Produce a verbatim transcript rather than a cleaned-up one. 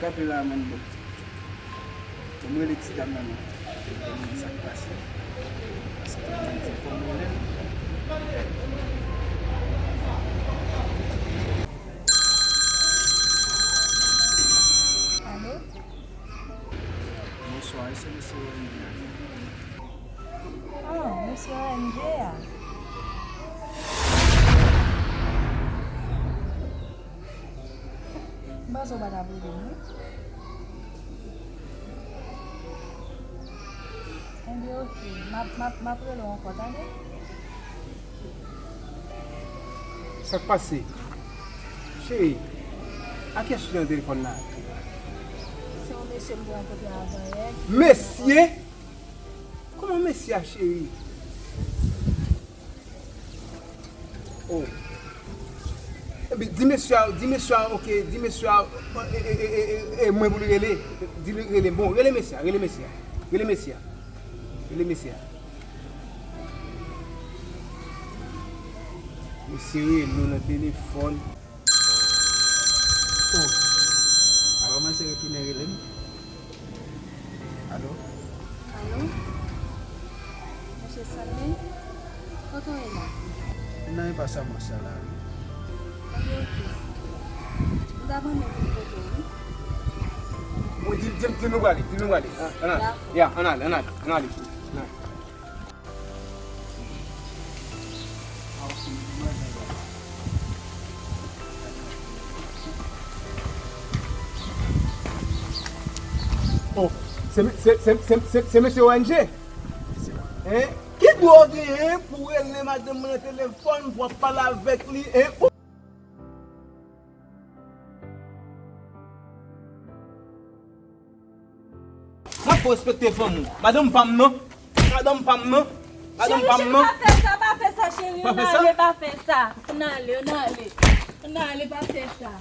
Kanpe la, man, bon. Bon, mwen rele ti dam nan, non. Pou m di sa k pase. Paske m di fò m rele l. Alo? Bonswa, e se mesye Wendy a? Ah, mesye Wendy a? M panse w pa t ap rele m, wi. Enben, oke. M ap, m ap, m ap rele w ankò, tande? Sa k pase? Cheri, a kiyès ou te nan telefòn la? Se yon mesye m te rankontre avan yè. Mesye? Kòman mesye a, cheri? Oh. Epi, di mesye a, di mesye a, oke, di mesye a, e, e, e, e, e, mwen pou li rele. Di li rele. Bon, rele mesye a, rele mesye a. Rele mesye a. Rele mesye a. Mesye rele w nan telefòn. Oh. Alò, manzè retounen rele m. Alo? Alo? Mesye Stanley? Kote w ye la? M nan espas a mwen sa la, wi. Ebyen, oke. M ta renmen vin kote w, wi. Bon, di, di, di nou prale, di nou prale. An, an ale. Dakò. Ya, an ale, an ale, an ale. An ale. Oh, se, se, se mesye O N G? Hein? Ki dwa w genyen pou w rele madanm mwen nan telefòn, pou w ap pale avèk li, hein? Mwen fò respekte fanm ou. Madanm pa m nan. Madanm pa m nan. Madanm pa m nan. Cheri, cheri, pa fè sa, pa fè sa, cheri. Pa fè sa? Ann ale, pa fè sa. Ann ale, ann ale. Ann ale, pa fè sa.